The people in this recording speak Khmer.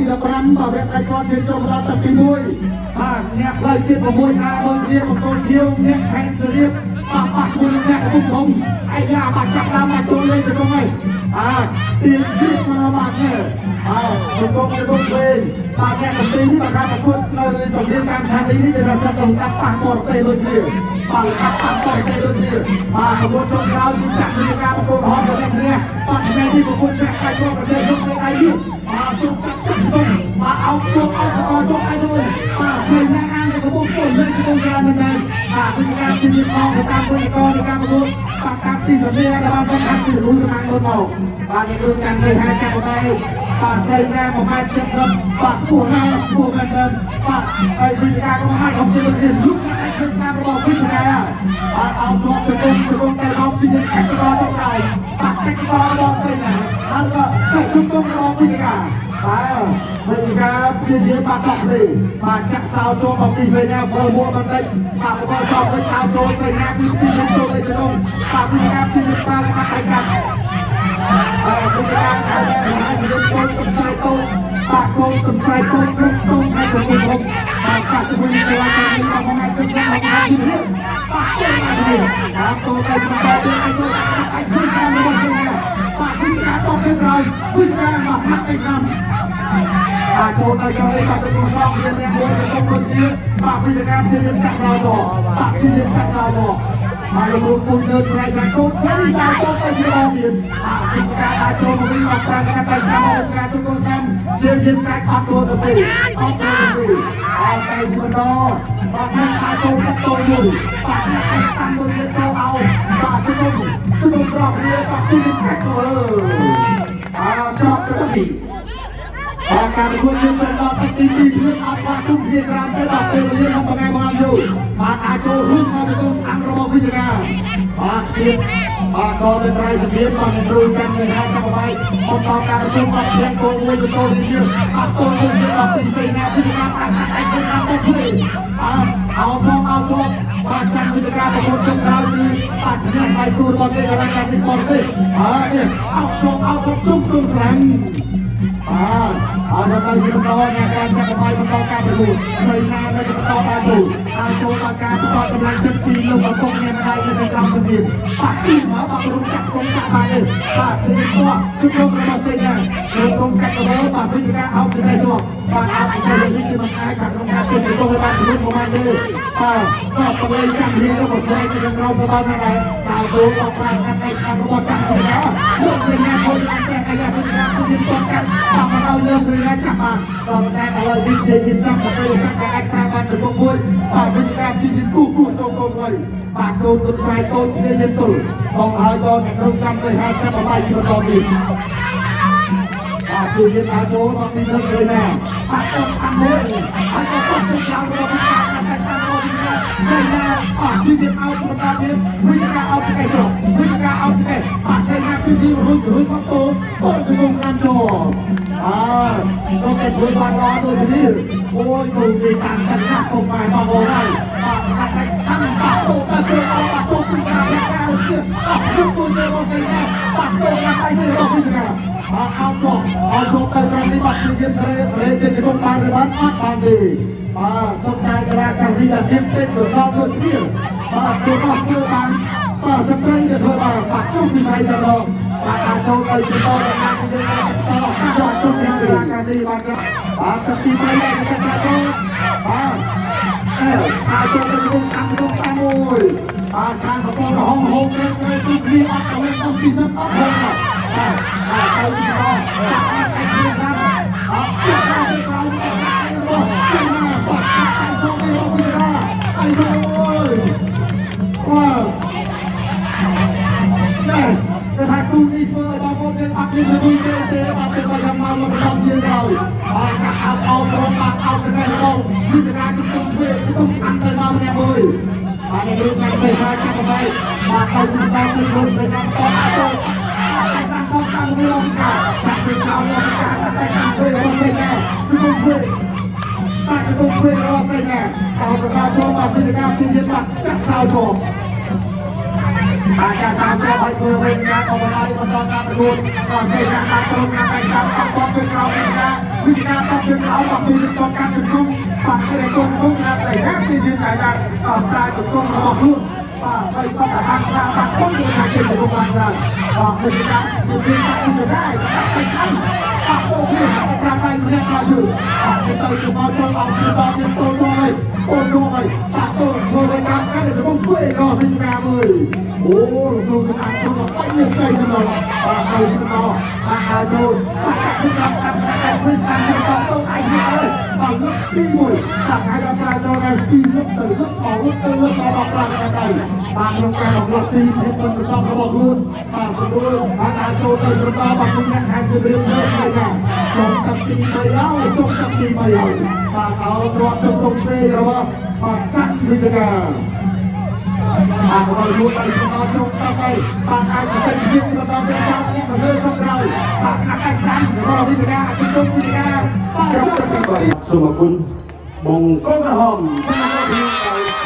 15បាទវគ្គផ្ដាច់គ្រាប់ជាចូលដល់ទឹកទី1បាទអ្នកផ្លូវជាតិ6អាដូចគ្នាបង្គោលខៀវអ្នកខេត្តសៀមរាបបាទប៉ះជាមួយនឹងអ្នកកំពង់ធំអាយ៉ាបាទចាប់ដើមមកចូលលេងទៅក្នុងហើយបាទទៀងទៀតមកបាទនេះបាទជង្គង់ជង្គង់ផ្សេងបាទអ្នកកំពីនេះបាទការប្រកួតនៅសង្គ្រាមតាមស្ថានីយ៍នេះគេថាសិតទៅកាត់ប៉ះបរទេសដូចគ្នាបាទកាត់ប៉ះបរទេសដូចគ្នាបាទប្រកួតចុងក្រោយគឺចាក់វិការប្រកួតរហូតដល់អ្នកឈ្នះបាទថ្ងៃនេះប្រកួតអ្នកកាច់ប្រទេសយកនៅដៃនេះបាទជុំចាក់ចាក់ទៅបាទអោបជុំអោបកចុះឯទៅបាទផ្សេងណាអានទៅកំពុងពលលេងជុំច្រើនមែនទេបាទវិការជាផងទៅតាមពលករនៃការប្រកួតបាទតាមទីសន្យាដែលបានបង្ហាញពីរូបស្មារតីមកបាទនេះគ្រូចាំទៅហាចាប់ទៅបាទស្រីណា1ម៉ែត្រ70បាទខ្ពស់ណាស់ខ្ពស់មែនទេបាទហើយវិការក៏មកឲ្យខ្ញុំជឿគ្នាលុកតែជើងស្នាមរបស់វិការបាទអោបជាប់ជង្គង់ជង្គង់តែអោបជាកាច់កចុងក្រោយបាទកាច់ករបស់ស្រីណាហើយក៏តែជង្គង់របស់វិការបាទវិការព្យាយាមបាត់ដកទេបាទចាក់សោចូលមកពីស្រីណាបើមួបន្តិចបាទបកសោវិញតាមចូលស្រីណាគឺព្យាយាមចូលទៅក្នុងបាទវិការព្យាយាមប្រើកាត់ដៃកាត់បាទវិការថាតែសិលចូលកំសៃតូចបាទកូនកំសៃតូចស្រុកតូចហើយកំពុងហុកបាទកាត់ជាមួយនឹងកីឡាករនេះមកមកជិះមកមកជិះបាទចូលមកនេះតាមតូចទៅបន្តទៀតឲ្យចូលឲ្យជួយតាមរបស់ស្រីណាបាទវិការតទៅក្រោយវិការមកហាក់អីស្ដាំបាទចូលទៅចូលទៅបាទទៅសងវាម្នាក់មួយទៅដូចជាបាទវិការព្យាយាមចាក់សោតបាទព្យាយាមចាក់សោតបាទលោកគ្រូគូលើស្រែកថាកូនស្រីដើរចូលទៅជាអមានបាទវិការដើរចូលមកវិញមកប្រាំកាត់តែស្មោការជង្គង់សាំជាជាកាច់អត់ខ្លួនទៅទេអត់ខ្លួនទៅទេអត់តែបន្តបាទអ្នកដើរចូលទៅតមួយបាទអ្នកតែស្តាំមួយទៀតចូលឲ្យបាទជង្គង់ជង្គង់ស្រកគ្នាបាទជង្គង់កាច់ទៅអើចប់ទៅបាទការប្រកួតជើងដល់ទឹកទី2ភ្លាមអត់ស្វាគមន៍គ្នាច្រើនទេបាទពេលវេលាក្នុងថ្ងៃមកយូរបាទអាចចូលហ៊ុនមកទទួលស្អាងរបស់វិជ្ជាការបាទទៀតបាទក៏នៅត្រៃសភាពបាទនឹងគ្រូចាំនៅហាចាប់បាយបន្តការប្រជុំបាទទាំងកូនមួយកូននេះបាទកូនមួយទៀតបាទពីសេនាវិជ្ជាការប្រាក់អាចទៅតាមទៅជួយបាទអោធំអោធំបាទចាំវិជ្ជាការប្រកួតចុងក្រោយនេះបាទឈ្នះដៃគូរបស់គេកន្លែងការនេះបរទេសបាទនេះអោធំអោធំជុំក្រុមស្រាំបាទហើយដល់ទៅបន្តអ្នកការចាប់បាយបន្តការប្រកួតស្រីណានៅបន្តការចូលហើយចូលដល់ការបន្តកម្លាំងចិត្តពីលោកឪពុកអ្នកម្ដាយនៅក្នុងសភាបាទទីមកបាទរុំចាក់ស្គមចាក់បានទេបាទជាតោះជុំរបស់ស្រីណាជុំកាត់ទៅបាទវិជ្ជាការអោបទៅជាប់បាទអោបទៅនេះគឺមិនអាចបាទក្នុងការជុំជុំឲ្យបានចំនួនប្រហែលទេបាទក៏បល័យចាំរៀងរបស់ស្រីនៅក្នុងសបាណាដែរតើចូលដល់ប្រាំកាត់ឯស្អាតរបស់ចាក់ទៅដល់លោកស្រីណាចូលបានចេះអាយ៉ាវិជ្ជាការជំនាញតកាត់តាមមកឲ្យលើស្រីណាចាប់បានដល់តែឥឡូវនេះជាចាំទៅចាប់អាចប្រើបានចំពោះមួយបាទវិជ្ជាការជាគូគូចូលកូនហើយបាទកូនគុណផ្សាយកូនគ្នាយើងទល់បងហើយដល់អ្នកក្រុមចាំទៅហើយចាប់បាយជាបន្តទៀតបាទជួយយើងឲ្យចូលដល់ទីនឹងស្រីណាបាទកូនតាមមួយហើយក៏គាត់ជិះឡើងរបស់វិជ្ជាការតែតាមរបស់វិជ្ជាការស្រីណាអត់ជួយយើងឲ្យបន្តទៀតវិជ្ជាការឲ្យឆ្កែចុះវិជ្ជាការឲ្យឆ្កែបាទស្រីណាជួយយើងរួចរួចមកតូតូជង្គង់តាមចូលអើសូមតែជួយបានល្អដូចនេះអូយគូនេះតាមទឹកណាស់ពុកម៉ែបងប្អូនហើយបាទកាត់តែស្តាំបាទតូទៅជួយអត់បាទទូពីការការទៀតអត់គ្រប់គូទេរបស់ស្រីណាបាទតូណាស់ហើយនេះរបស់វិជ្ជាការបាទអោចុះអោចុះទៅត្រង់នេះបាទជួយយើងស្រីស្រីជាជង្គង់បានឬបានអត់បានទេបាទសូមតែកលាការីដែលទៀតទេប្រសពដូចគ្នាបាទទូមកធ្វើបានបាទស្ត្រីដែលធ្វើបានបាទគ្រប់វិស័យទៅដល់បាទអាចចូលទៅបន្តដល់ការយើងបន្តចុះជុំយ៉ាងកលាការីបាទបាទទឹកទី3ដែលจะកាត់ទៅបាទអើអាចចូលទៅក្នុងតាមក្នុងតាមមួយបាទខាងកំពតហងហងក្រែក្រែទូគ្នាអត់ទៅក្នុងពិសេសអត់ហងបាទបាទទៅទីដល់បាទអាចជាស្រាប់អត់ទៅទៅក្រោយរបស់សេនាបាទតែសូមទៅរបស់វិជ្ជាអីទៅវ៉ាណែតែថាគូនេះធ្វើឲ្យបងប្អូនយើងអត់មានលុយទេទេអត់ទេបើយ៉ាងមកមកបន្តជាងក្រោយបាទកាក់អោបអោបត្រង់បាទអោបថ្ងៃរបស់វិជ្ជាការជំនុំឆ្វេងជំនុំស្អាតទៅមកម្នាក់មួយបាទនេះរូបកាត់ទៅហើយចាប់ទៅបាទទៅជំនុំទៅខ្លួនទៅតាមតអត់ចូលតែសាំងសាំងមួយរបស់ការចាក់ទៅក្រោយរបស់ការតែសាំងជួយរបស់ស្រីណាជំនុំជួយបាទជំនុំជួយរបស់ស្រីណាតប្រកាសចូលបាទវិជ្ជាការជំនាញបាទចាក់សោចូល បាទការសាមជាប់ឲ្យធ្វើវិញការក៏បណ្ដោយបន្តការប្រកួតក៏សេណាបាទក្រុមការតែសាមតបជើងក្រោមវិការវិការតបជើងក្រោមបជួយតបការជង្គង់បាទគេជង្គង់ណាស្រីណាពីជាតែបាទប្រើជង្គង់របស់ខ្លួនបាទហើយក៏ហាងសាបាទគុំថាជាជង្គង់បានច្រើនបាទវិការជាទីតាំងទៅដែរតែស្អីបាទអូខេប្រាំបាយម្នាក់មកជឿបាទទៅទៅមកចូលអស់ទៅដល់មានតូនមកហើយអូនមកហើយបាទតូនធ្វើឲ្យតាមការជង្គង់ជួយដល់វិការមួយអូលោកស្អាតទៅបាញ់មានใจទៅដល់បាទហើយទៅដល់បាទហើយចូលបាទចាក់ទៅដល់ស្អាតតែស្វីស្អាតទៅដល់ទៅឯងហើយបាទលុកស្ទីមួយបាទហើយដល់ប្រាចូលដល់ស្ទីលុកទៅលុកមកលុកទៅលុកមកដល់ប្រាទៅដល់បាទក្នុងការបំលាស់ទីភាពមិនប្រសពរបស់ខ្លួនបាទស្រួលបាទអាចចូលទៅបន្តបាទគុំអ្នកខាងសេរីលើហើយណាចុងទឹកទី3ហើយចុងទឹកទី3ហើយបាទអោទ្របជង្គង់សេរបស់បាទចាក់វិជ្ជាបាទរបស់លោកឲ្យបន្តចុងទឹកហើយបាទអាចទៅស្ងៀមបន្តទៅចាំអ្នកមកលើចុងក្រោយបាទខាងឯកសាររបស់វិជ្ជាជង្គង់វិជ្ជាបាទចុងទឹកទី សូមអរគុណបងកូនក្រហមចំណាយពីដោយ